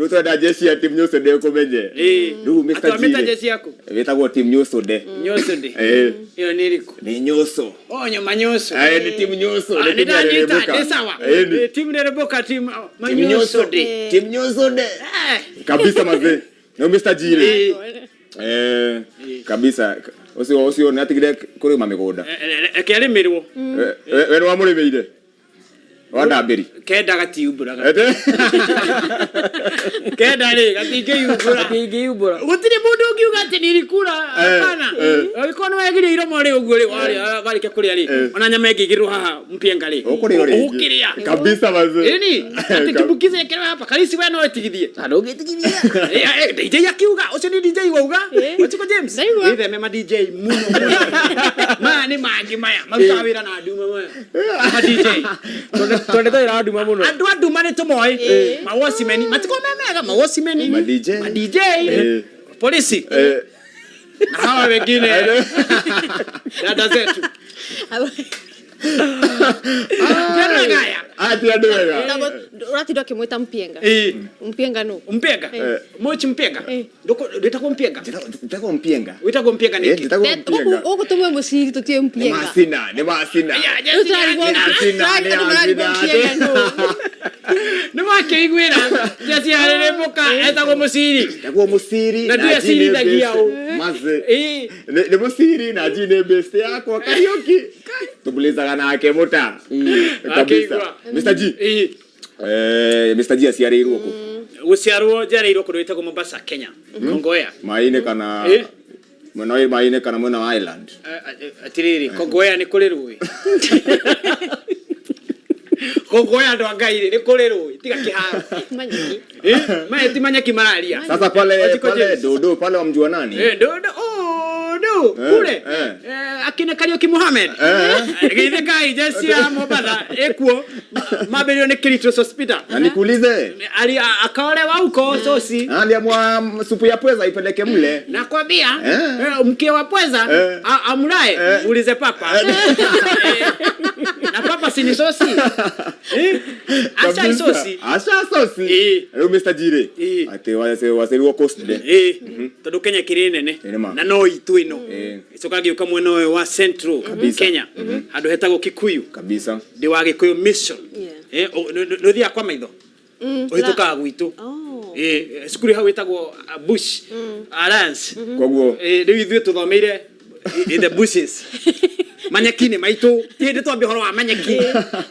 Rĩu twenda jeshi ya team Nyũcũnde ũkũmenye. Rĩu Mr. Atwamĩta G rĩ, jeshi yaku wĩtagwo team Nyũcũnde. Nyũcũnde. Ĩyo nĩ ĩrĩkũ? Nĩ Nyũcũ. O nyama nyũcũ. Nĩ team Nyũcũ, Ah, nĩ nĩ team ya ndanyita, Rĩrĩmbũka. nĩ sawa. Ĩni. Team Rĩrĩmbũka, team Team Manyũcũnde. Nyũcũ. Team Nyũcũnde. Kabisa mazee. Rĩu Mr. G rĩ. Kabisa. Ũcio ũcio nĩ atigire kũrĩma mĩgũnda. Reke arĩmĩrwo. We nĩ wamũrĩmĩire? Wandambĩri. Kenda gatiumbũraga. Ete? Kenda rĩ gatingĩyumbũra. Gatingĩyumbũra. Gũtirĩ mũndũ ũngiuga atĩ nirikura. Hapana. Angĩkorwo nĩ wegirie iromo rĩ ũguo rĩ warĩa warĩkia kũrĩa rĩ ona nyama ĩngĩigĩrĩrwo haha mpienga rĩ Ũkũrĩa rĩngĩ. ũkĩrĩa. Kabisa mazee. Ĩni atĩ tumbukize ĩkĩrwo hapa karisi we no ĩtigithie. Na ndũngĩtigithia. DJ akiuga ũcio nĩ DJ wauga. Wachiko James. Ndaigua. Wĩtheme ma DJ mũno mũno. Maya nĩ mangĩ maya marutaga wĩra na nduma maya. Ma DJ. Twendete wĩra wa nduma mũno. Andũ a nduma nĩ tũmoĩ. Mawocimeni matikorwo me mega mawocimeni. Ma DJ. Ma DJ. Polisi. Na hawa wengine dada zetu. Tena gaya. Ah, ti andũ wega. Ũratinda ũkĩmwĩta mpienga. Mpienga nũ? Mpienga. Mochi mpienga. Ndwĩtagwo mpienga. Njĩtagwo mpienga. Wĩtagwo mpienga nĩkĩ? Njĩtagwo mpienga. Gũkũ tũmwe mũciri tũtiĩ Nĩ mpienga. masina, nĩ masina. Rĩu tũrarigwo Asina, nĩ andũ mararigwo asina. mpienga nũ. Nĩ makĩiguĩra jeci yarĩrĩmbũka etagwo mũciri. Njĩtagwo mũciri. Na na ndiũĩ G nĩ acirithagia best. ũ. Maze. Ĩĩ. Nĩ mũciri na G nĩ best yakwa Kariũki. Tũbulĩzaga nake mũta. Kabisa. Akĩigua. Mr. G. Ĩĩ. Mr. G aciarĩirwo kũ? Gũciarwo njiarĩirwo kũndũ gwĩtagwo Mombasa, Kenya. Kongowea. Maĩ-inĩ kana mwena wa maĩ-inĩ kana mwena wa Island? Atirĩrĩ, Kongowea nĩ kũrĩ rũĩ. Kongowea andũ a Ngai rĩ, nĩ kũrĩ rũĩ, tiga kĩharo. Manyeki. Maya ti manyeki mararia. Sasa pale Wachiko pale James. Dodo pale wamjua nani? Dodo, oh, do, kule. Akina Kariuki Mohamed. Githĩ kai jeshi ya Mombatha ĩkuo mambĩrĩrio nĩ Kilitos Hospital. Na nikuulize. Ali akaolewa huko sosi. Aliamua supu ya pweza ipeleke mle. Nakwambia mke wa pweza amulae muulize papa. Na papa si ni sosi. Acha Kabisa. isosi. Acha sosi. Rĩu Mr. G rĩ. Atĩ waciarirwo Coast Day. Tondũ Kenya kĩrĩ nene. Ĩ nĩma. Na no itũ ĩno. Ĩcoka ngĩũka mwena ũyũ wa Central Kenya. Handũ hetagwo Kikuyu. Kabisa. Ndĩ wa Gĩkũyũ Mission. Nĩ ũthiaga kwa maitho. Ũhĩtũkaga gwitũ. Cukuru hau ĩtagwo Bush Alliance. Koguo. Rĩu ithuĩ tũthomeire in the bushes. Manyeki nĩ maitũ. Ti hĩndĩ twambia ũhoro wa manyeki.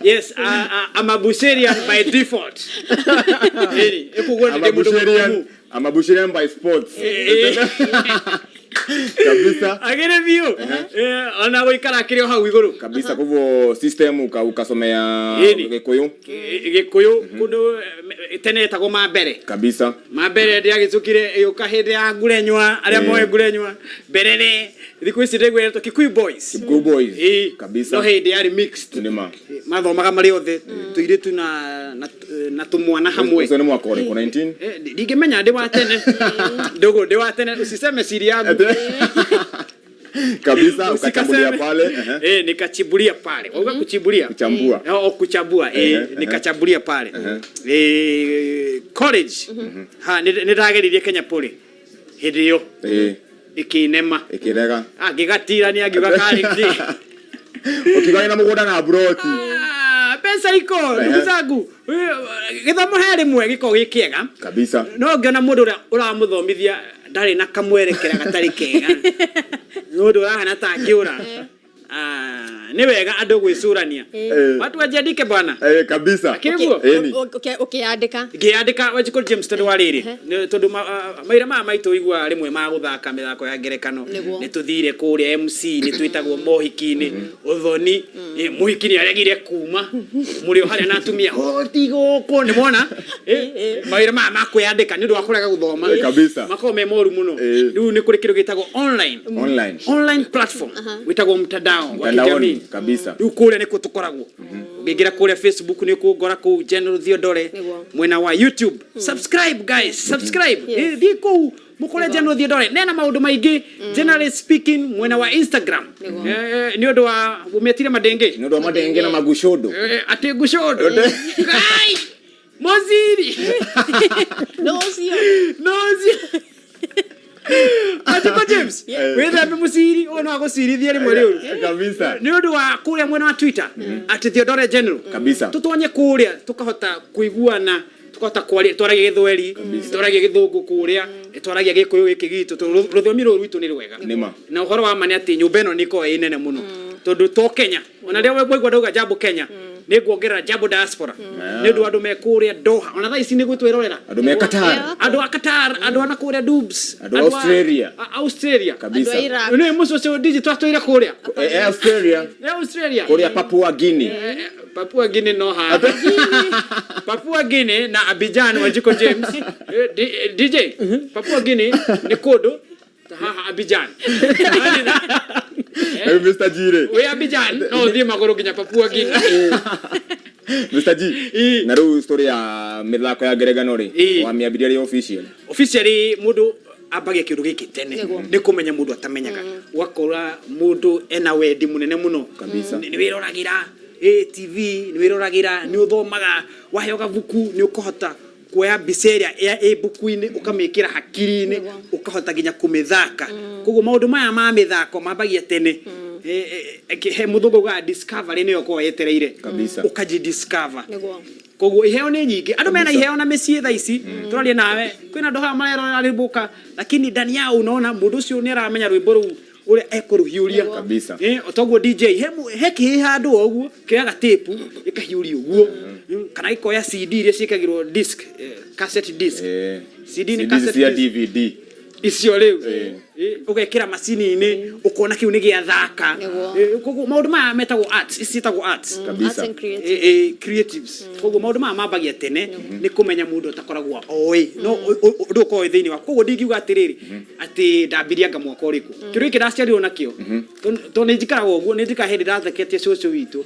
Yes, I'm a Busherian by default. Ĩni, ĩkoguo I'm ndĩ a mũndũ Busherian. mũthomu. I'm a Busherian by sports. Kabisa. Agĩrĩ biũ. Ona gũikara akĩrĩ o hau igũrũ. Kabisa koguo system ukasomea Ĩni. Gĩkũyũ. Gĩkũyũ kũndũ tene etagwo Mambere. Kabisa. Mambere ndĩagĩcukire ĩgĩũka hĩndĩ ya Ngurenywa, arĩa moĩ Ngurenywa. Mberere thikũ ici ndĩguo ĩretwo Kikuyu Boys. Kikuyu Boys. Kabisa. No hĩndĩ yarĩ mixed. Nĩma. Mathomaga marĩ othe tũirĩtu na tũmwana hamwe. Ũcio nĩ mwaka ũrĩkũ 19? Ndingĩmenya ndĩ wa tene. Ndugu ndĩ wa tene usiseme siri yangu. Kabisa ukachambulia pale. Nikachimbulia pale. Wauga kuchimbulia? Kuchambua. O kuchambua. Nikachambulia pale. College. Ha nĩ ndageririe Kenya Poly. Hĩndĩ ĩyo. Ĩkĩnema. Ĩkĩrega. Ngĩgatirania ngiuga karĩ kĩ. Ũkĩgaya na mũgũnda na mburoti. Mbeca iko ndugu zangu. Gĩthomo he rĩmwe gĩkoragwo gĩ kĩega. Kabisa. No ngĩona mũndũ ũrĩa ũramũthomithia ndarĩ na kamwerekera gatarĩ kega. Mũndũ ũrahana ta angĩũra. Nĩ wega andũ gwĩcũrania. Watu wajiandike bwana. Kabisa. Akĩrĩ guo? Ĩni. Ũkĩandĩka. Ngĩandĩka Wanjikũ James tondũ wa rĩrĩ. Tondũ maira maya maitũ iguaga rĩmwe ma gũthaka mĩthako ya ngerekano. Nĩ tũthire kũrĩa MC, nĩ twĩtagwo mohiki-inĩ. Ũthoni, mũhiki nĩ aregire kuma. Mũrĩ o harĩa na atumia, hoti gũkũ, nĩ mwona? Mawĩra maya ma kwĩyandĩka nĩ ũndũ wa kũrega gũthoma. Kabisa. Makoragwo me moru mũno. Rĩu nĩ kũrĩ kĩndũ gĩtagwo online. Online. Online platform. Wĩtagwo mtandao wa Mtandaoni, kijamii. kabisa. Rĩu kũrĩa nĩkuo tũkoragwo. Ũngĩingĩra kũrĩa Facebook nĩ ũkũngora kũu General Theodore. Mwena wa YouTube. Subscribe guys, subscribe. Thiĩ kũu mũkore General Theodore. Nena maũndũ maingĩ. Generally speaking mwena wa Instagram. Nĩ ũndũ wa ũmĩetire madenge. Nĩ ũndũ wa madenge na magucondo. Atĩ ngucondo. Ngai! Mũciri. No ũcio. No ũcio. Anjiko James, wĩthembe mũciri ũyũ no agũcirithie rĩmwe rĩũru. Kabisa. Nĩ ũndũ wa kũrĩa mwena wa Twitter at Theodore General. Kabisa. Tũtonye kũrĩa tũkahota kũiguana, tũkahota kwaria, twaragia gĩthweri, twaragia gĩthũngũ kũrĩa, twaragia gĩkũyũ gĩkĩ gitũ, tondũ rũthiomi rũrũ rwitũ nĩ rwega. Nĩma. Na ũhoro wa ma nĩ atĩ nyũmba ĩno nĩ ĩkoragwo ĩ nene mũno, tondũ to Kenya, ona rĩrĩa waigua ndauga jambo Kenya, nĩ nguongerera jambo diaspora, nĩ ũndũ wa andũ me kũrĩa Doha, ona thaa ici nĩ gwĩtwĩrorera. Andũ me Qatar. Andũ a Qatar, andũ a na kũrĩa Dubs. Andũ a Australia. Australia. Kabisa. Andũ a Iraq. Nĩ mũcio ũcio DJ twatũire kũrĩa. Australia. Australia. Kũrĩa Papua Guinea. Papua Guinea no haha. Papua Guinea na Abidjan, Wanjiko James. DJ, Papua Guinea nĩ kũndũ ta haha Abidjan. Mr. G rĩ. Wĩ Abidjan no ũthiĩ magũrũ nginya Papua Guinea. Mr. G. Ĩ. Na rĩu story ya mĩthako ya ngerekano rĩ, Ĩ. wamĩambirie rĩ official? Officially mũndũ ambagia kĩũndũ gĩkĩ tene. Nĩguo. Nĩ kũmenya mũndũ atamenyaga, ũgakora mũndũ ena wendi mũnene mũno. Kabisa. Nĩ wĩroragĩra TV, nĩ wĩroragĩra, nĩ ũthomaga, waheo gabuku nĩ ũkũhota kuoya mbica ĩrĩa ĩ mbuku-inĩ ũkamĩkĩra hakiri-inĩ, Nĩguo. ũkahota nginya kũmĩthaka. Koguo maũndũ maya ma mĩthako mambagia tene. He mũthũngũ augaga discovery nĩyo ũkoragwo yetereire. Kabisa. Ũkaji discover. Nĩguo. Koguo iheo nĩ nyingĩ, andũ mena Kabisa. iheo na mĩciĩ thaa ici tũraria nawe kwĩna andũ haha marerorera rĩmbũka, lakini ndani yao unaona mũndũ ũcio nĩ aramenya rwĩmbo rũu ũrĩa ekũrũhiũria. Kabisa. Toguo DJ he kĩhĩ handũ o ũguo kĩoyaga tape gĩkahiũria ũguo. Kana gĩkoya CD iria ciĩkagĩrwo disc, cassette disc. CD nĩ CD cassette cia disc. DVD. Icio rĩu ũgekĩra macini-inĩ ũkona kĩu nĩ gĩathaka. Nĩguo. Koguo maũndũ maya metagwo arts, ici ciĩtagwo arts. Kabisa. Arts and creative. Creatives. Koguo maũndũ maya mambagia tene nĩ kũmenya mũndũ atakoragwo oĩ no ũndũ ũkoragwo wĩ thĩinĩ waku. Koguo ndingiuga atĩrĩrĩ atĩ ndambirie anga mwaka ũrĩkũ, kĩndũ gĩkĩ ndaciarirwo nakĩo, tondũ nĩ njikaraga ũguo, nĩ njikaraga hĩndĩ ndatheketie cũcũ witũ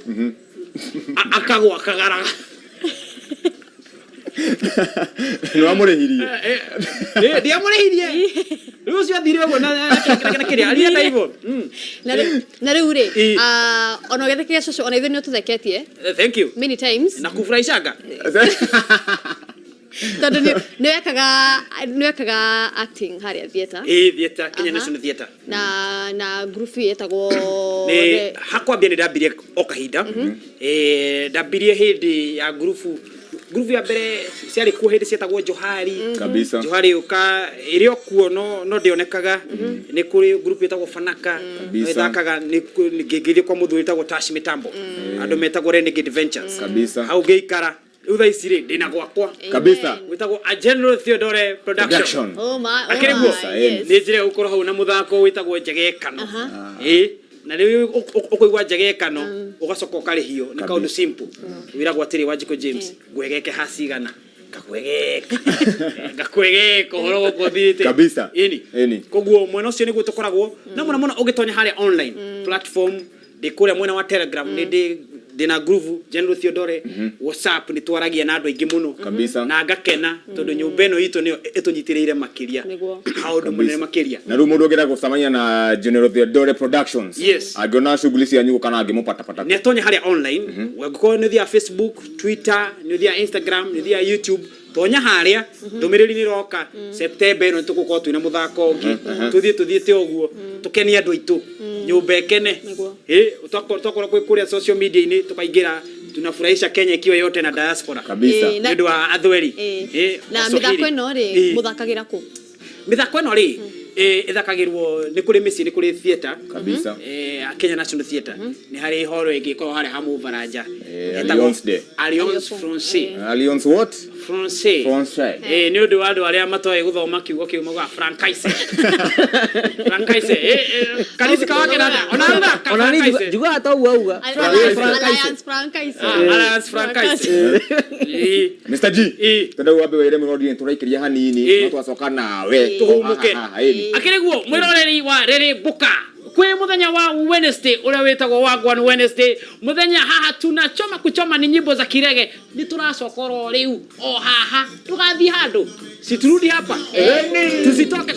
akagwa akagaraga. Nĩ wamũrĩhirie? Ndiamũrĩhirie, rĩu ũcio athire ũguo na kĩrĩa alienda hivyo. Na rĩu rĩ, Ĩ. ona ũgĩthekeria cũcũ, ona ithuĩ nĩ ũtũtheketie Thank you. many times. Na kufurahishaga. Tondũ nĩ wekaga acting harĩa theatre. Ĩ, theatre, Kenya Aha. National Theatre. Na group yetagwo Nĩ hakwambia nĩ ndambirie o kahinda. Ndambirie hĩndĩ ya ngurubu, ngurubu ya mbere ciarĩ kuo hĩndĩ cietagwo Johari. Kabisa. Johari ũka ĩrĩ o kuo no ndĩonekaga. Nĩ kũrĩ ngurubu ĩtagwo Fanaka. Kabisa. Ĩthakaga nĩ ngĩthiĩ kwa mũthuri wĩtagwo Tash Mitambo, andũ metagwo Renegade Ventures. Kabisa. Hau ngĩikara. Rĩu thaa ici rĩ ndĩna gwakwa Kabisa. wĩtagwo A General Theodore Production. Production. Oh my, oh Akĩrĩ my, guo? yes. Nĩ njĩra ya gũkorwo hau na mũthako wĩtagwo njegekano. Ĩ, na rĩu ũkũigua njegekano ũgacoka ũkarĩhio nĩ kaũndũ simple. Wĩragwo atĩrĩ, Wanjikũ James, ngwegeke ha cigana, ngakwegeka ngakwegeka ũhoro gũkũ ũthirĩte. Kabisa. Ĩni. Ĩni. Koguo mwena ũcio nĩguo tũkoragwo na mũno mũno ũgĩtonya harĩa online platform, ndĩ kũrĩa mwena wa Telegram, nĩ ndĩ ndĩna group General Theodore, WhatsApp nĩ twaragia na andũ aingĩ mũno. Kabisa. Na ngakena tondũ nyũmba ĩno itũ nĩyo ĩtũnyitĩrĩire makĩria. Nĩguo. Kaũndũ mũnene makĩria. Na rĩu mũndũ ũngĩenda gũcemania na General Theodore Productions, Yes. angĩona shughuli cianyu kana angĩmũpatapata? Nĩ atonye harĩa online. Angĩkorwo nĩ ũthiaga Facebook, Twitter, nĩ ũthiaga Instagram, nĩ ũthiaga YouTube, tonya harĩa ndũmĩrĩri nĩ ĩroka. September ĩno nĩ tũgũkorwo twĩna mũthako ũngĩ, tũthiĩ tũthiĩte ũguo tũkenie andũ aitũ, nyũmba ĩkene. Nĩguo. Ĩ, twakorwo kwĩ kũrĩa social media-inĩ tũkaingĩra, tunafurahisha Kenya ikiwa yote na diaspora. Kabisa. Nĩ ũndũ wa athweri. Ĩ. Ĩ, Na Waswahili. mĩthako ĩno rĩ, Ĩ. mũthakagĩra kũ? Mĩthako ĩno rĩ, ĩthakagĩrwo nĩ kũrĩ mĩciĩ, nĩ kũrĩ theatre. Kabisa. Kenya National Theatre nĩ harĩ horo ĩngĩ ĩkoragwo harĩa ha Mũbaranja. Ĩtagwo Alliance Day. Alliance Française. Alliance what? Française. Français. Nĩ ũndũ wa andũ arĩa matoĩ gũthoma kiugo kĩu maugaga francaise, francaise. Karisi kawake nada ona uga Ona ni francaise. njugaga ta ũguo auga. Alliance, Alliance Francaise. Ah, Alliance Francaise. Mr. G. Ĩ. Tondũ wambe wĩre mũrodi tũraikĩria hanini, no twacoka nawe Tũhũmũke. Haha, ĩni. Akĩrĩ guo mwĩroreri wa rĩrĩ mbuka kwĩ mũthenya wa Wednesday ũrĩa wĩtagwo Wagwan Wednesday, mũthenya haha tunachoma kuchoma ni nyimbo za kirege. Nĩ tũracoka oro rĩu o haha, ndũgathiĩ handũ, siturudi hapa, tusitoke.